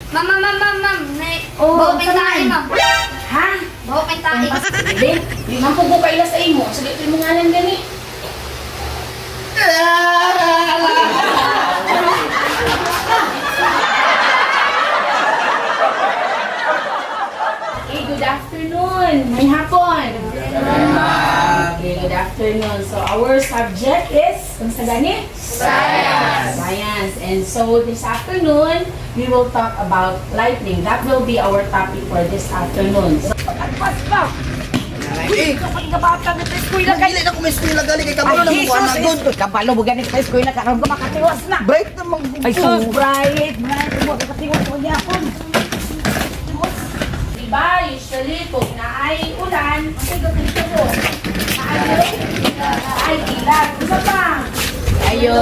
Ma'am, ma'am, ma'am, ma'am, ma'am. Oh, Bawa ping saan? tae, ma'am. Ha? Bawa ping tae. Sige, ma'am po ko kaila sa imo. Sige, ito yung ngalan gani. Okay, good afternoon. May hapon. Okay, good afternoon. So our subject is, kung sa gani? Science. Science. And so this afternoon, we will talk about lightning. That will be our topic for this afternoon. So, Pagpas pa! Eh, Kapag kabata na sa eskwela kay dili na ko may eskwela gali kay kabalo na mo Jesus, ana gud. Kabalo mo ganit sa eskwela karon ka makatiwas na. Bright na mag Ay sus, bright, bright mo kakatiwas mo gyapon. Diba, usually, kung naay ulan, okay, gawin ko po. Naay, naay kilat. Isa pa. Ayo.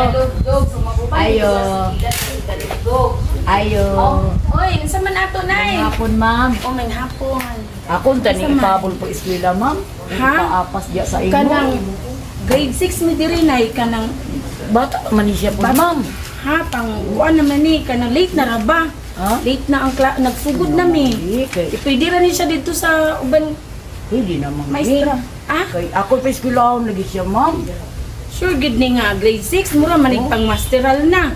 Dalugdog. So, magupan Ayo. dito sa kilat, ay dalugdog. Ayo. Oh, oy, unsa man ato, Nay? Hapon, ma'am. Oh, may hapon. Ako tani Unsa man? ipabol po eskwela, ma'am. Ha? Paapas diya sa imo. Kanang grade 6 mi diri nay kanang bata pa man ni siya po, Bata. ma'am. Ha pang kuan naman ni kanang late na ra ba? Ha? Late na ang nagsugod na mi. Eh, kay Pwede ra ni siya dito sa uban pwede na ma'am. maestra. Ah, Kay ako pa eskwela lagi siya, ma'am. Sure gid ni nga grade 6 mura manig pang masteral na.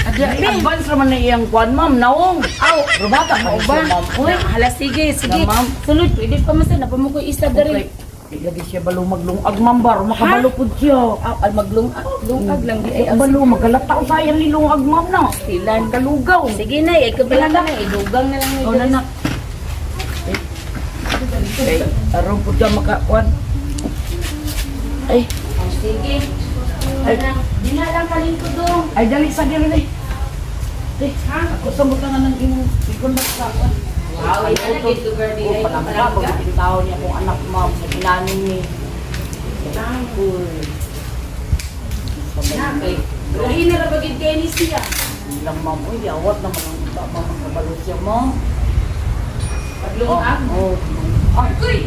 Ay, advance raman na iyang kwan, ma'am. Naong. Aw, Pero bata pa mao ba? siya, ma'am. Uy, Na, hala sige, sige. Na, ma'am. Sulod pwede pa man sa napa mo ko isa diri. Okay. Lagi siya balo maglungag, ma'am baro. Makabalo pud siya. Aw, al maglungag, lungag lang di ay Ay, balo, magalata ko sayang ni lungag, ma'am na. Silan. Kalugaw. Sige na, ay kabala na, idugang na lang ni Oh, diri. nanak. Kay, aron pud ka makakuan. Ay, Oh, sige. Ay, di na lang kalingko dong. ay dali sa diri ni. Eh, Ha? ako sa mo nga nang imong ikon ba sa kuan. Wow, ay na gid lugar di Oh, ay palangga palangga. pag tao niya akong anak, ma'am, sa ginanin ni. Uy. Na, kay lahi na ra ba gid kay ni siya. Lang ma'am, uy, yawat naman ang uta, ma'am, ang kabalo siya, ma'am. Paglungag. Oh, oh. Ay, uy.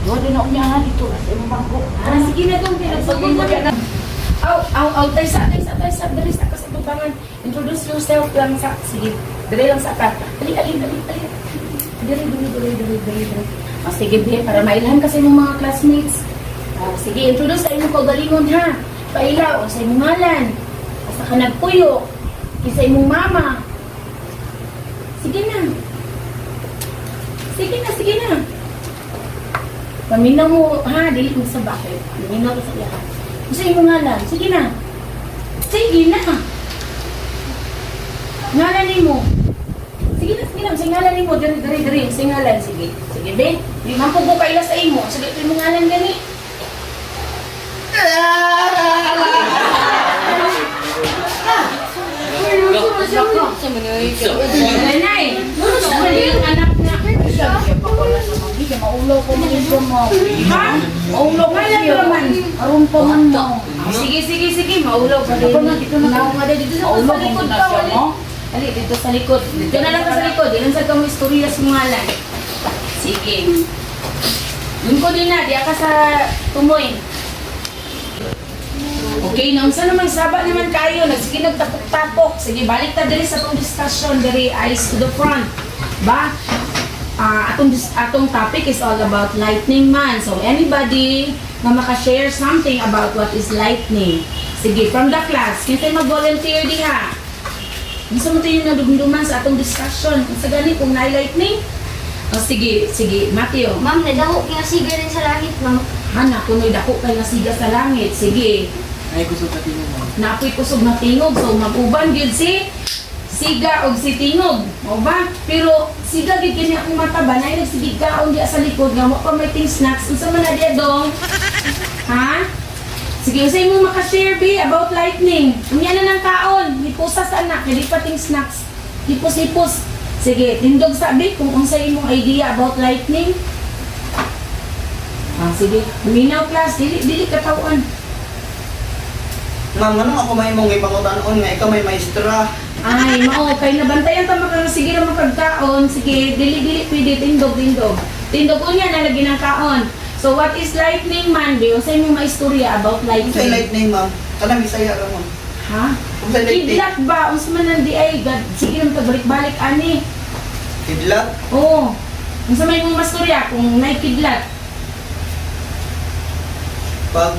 Duha din ako niya ha, dito sa imong bangko. Ah, sige na dong, pinagsugod na. Aw, aw, aw, tay sa, tay sa, tay sa, dali sa ka sa tubangan. Introduce yourself lang sa, sige, dali lang sa ka. Dali, dali, dali, dali. Dali, dali, dali, dali, dali, dali. Oh, sige, be, para mailhan kasi imong mga classmates. Oh, sige, introduce sa imong kaugalingon ha. Paila, o sa imong ngalan. Asa ka nagpuyo. Kinsa imong mama. Sige na. Sige na, sige na. Paminaw mo, ha, dili mo sa bakit. Paminaw ko sa iya. Gusto mo ngalan? Sige na. Sige na. Ngalan nimo. Sige na, sige na. Sa ngalan nimo, diri, diri, diri. Sa ngalan, sige. Sige, be. Di man po ko kaila sa imo. Sige, ito mo ngalan gani. Nanay, sa yung anak na. Siya, siya pa wala sa ma'am. Di siya maulaw ko man siya, ma'am. Ha? Maulaw ko Ngalan siya. naman. Aron pa man, ma'am. Ah, sige, sige, sige. Maulaw ka Dito na, dito na. Maulaw ka din. Dito sa Maulaw sa likod ko na ka. siya, Wali. no? Ali, dito sa likod. Dito na lang ka sa likod. Dito sa kamo istorya sa ngalan. Sige. Dun ko din na. Diya ka sa tumoy. Okay, naunsa naman saba naman kayo, nagsige nagtapok-tapok. Sige, balik ta diri sa atong discussion diri eyes to the front. Ba? Ah, atong topic is all about lightning man. So anybody na maka-share something about what is lightning. Sige, from the class, kinsay mag-volunteer diha? Unsa mo tayo nadumduman sa atong discussion? Unsa gani kung naay lightning? O sige, sige, Mateo. Ma'am, nadaho kay nga siga rin sa langit, ma'am. Hana, kuno'y dako kay nga siga sa langit. Sige. Ay kusog ka tingog, ma'am. Naapoy kusog na tingog. So mag-uban gyud si siga og si tingog. Mao ba? Pero siga gyud kini akong mata ba nay nagsige kaon diya sa likod nga wa pa may ting snacks. Unsa man na diya dong? Ha? Sige, unsay imong maka-share bi about lightning? Unya na nang kaon, hipusa sa anak, dili pa ting snacks. Hipos-hipos. Sige, tindog sa bi kung unsay imong idea about lightning. Ah, sige, minaw class, dili dili katawan. Ma'am, nganong ako may imong ipangutanon nga ikaw may maestra? Ay, mao kay nabantayan ta maka sige ra makagkaon, sige, dili dili pwede tindog tindog. Tindog unya na lagi ng kaon. So what is lightning man? Di unsay imong maistorya about Unsay lightning? lightning, ma'am? Kanang Bisaya ra, ma'am. Ha? Unsa late? Kidlat ba? Unsa man nang di ay gad sige lang pagbalik-balik ani. Kidlat? Oo. Unsa may mong mastorya kung nay kidlat? Pag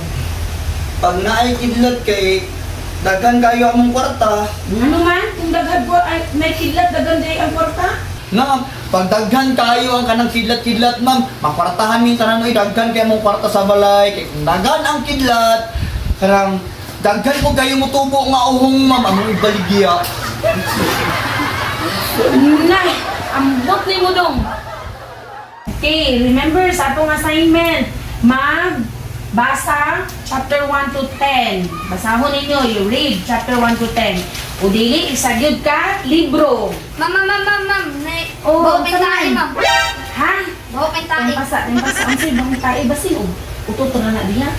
pag naay kidlat kay daghan kayo among kwarta. Ano man kung daghan ko ay nay kidlat daghan di ay ang kwarta? Na, pag daghan kayo ang kanang kidlat-kidlat, ma'am, makwartahan min tanan oy daghan kay among kwarta sa balay. Kay kung daghan ang kidlat, kanang daghan ko kayo motubo nga uhong ma'am among ibaligya. Na, ambot ni mo dong. Okay, remember sa atong assignment, mag basa chapter 1 to 10. Basahon ninyo, you read chapter 1 to 10. O dili isagyod ka libro. Ma'am, ma'am, ma'am, ma'am, ma'am. Nay, Oh, baho tae, saan? ma'am. Ha? Baho tae. Tempasa, tempasa. Ang say bang tae basin og utot ra na diha.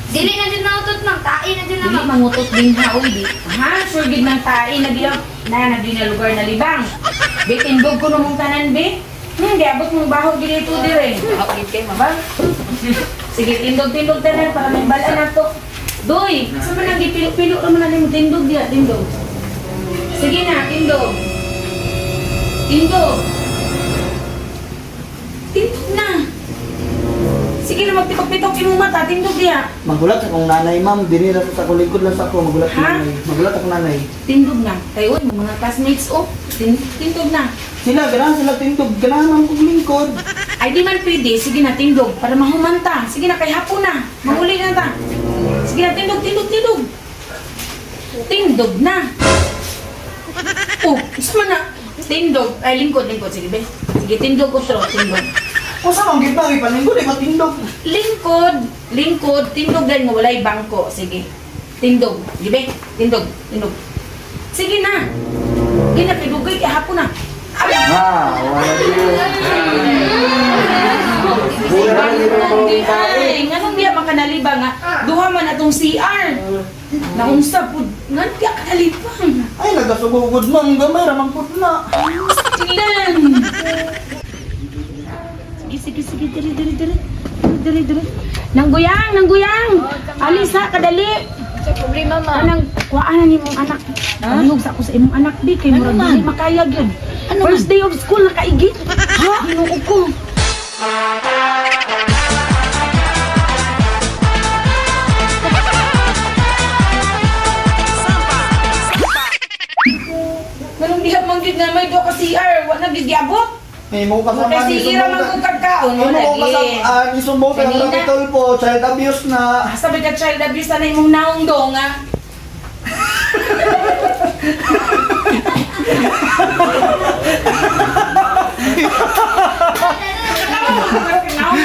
Dili na din nautot, ma'am. Tae na din na, Dili ma'am. mangutot din ha oy di. Ha, sure gid nang tae na diha na na di na lugar na libang. Be tindog ko mong tanan be. Giabot mong baho gid ito dire. Okay kay ma'am. Sige, tindog-tindog tanan para may balaan nato. Doy, sa man ang gipilo-pilo ra man nimo tindog diha, tindog. Sige na, tindog. Tindog. Tindog na. Sige na, magpitok-pitok imong mata, tindog diha. Magulat akong nanay, ma'am. Diri ra sa kulikod lang sa ako. Magulat Ha? nanay. Magulat akong nanay. Tindog na. Kayo, oy, mga classmates, oh. Tindog na. Sila, ganahan sila tindog. Ganahan ang kong lingkod. Ay, di man pwede. Sige na, tindog. Para mahumanta. Sige na, kay hapon na. Manguli na ta. Sige na, tindog, tindog, tindog. Tindog na. Oh, isa man na. Tindog. Ay, lingkod, lingkod. Sige, be. Sige, tindog otro, tindog. Kung sa mong gibang, ipalingkod, ipatindog. Lingkod, lingkod, tindog dahil nga walay bangko. Sige. Tindog. Sige, be. Tindog, tindog. Sige na. Sige na, kay kay hapon na. Ha, wala Bangko ay, nganong diya makanaliba nga duha man atong CR. Naunsa pud ngan diya kanalibang. Ay, nagasugugod, ma'am. Gamay, ramang pud na. Tingnan. Sige sige sige diri diri diri. Diri diri diri. Nangguyang, nangguyang. Alisa kadali. Sa problema, ma'am. Anang kuhaan na nimong anak. Tanong sa ako sa imong anak di kay murag dili makayag yun. First day of school nakaigit. Ha? Ginoo ko. Ganun diha man gyud nga may duha ka CR, wa na gyud giabot. May mo kasama Kay sige ra man kung kagkaon, May wala mo kasama, gyud. isumbong sa Kanina. Capitol po. Child abuse na. Sabi ka child abuse na imong naong dong ah. Naong.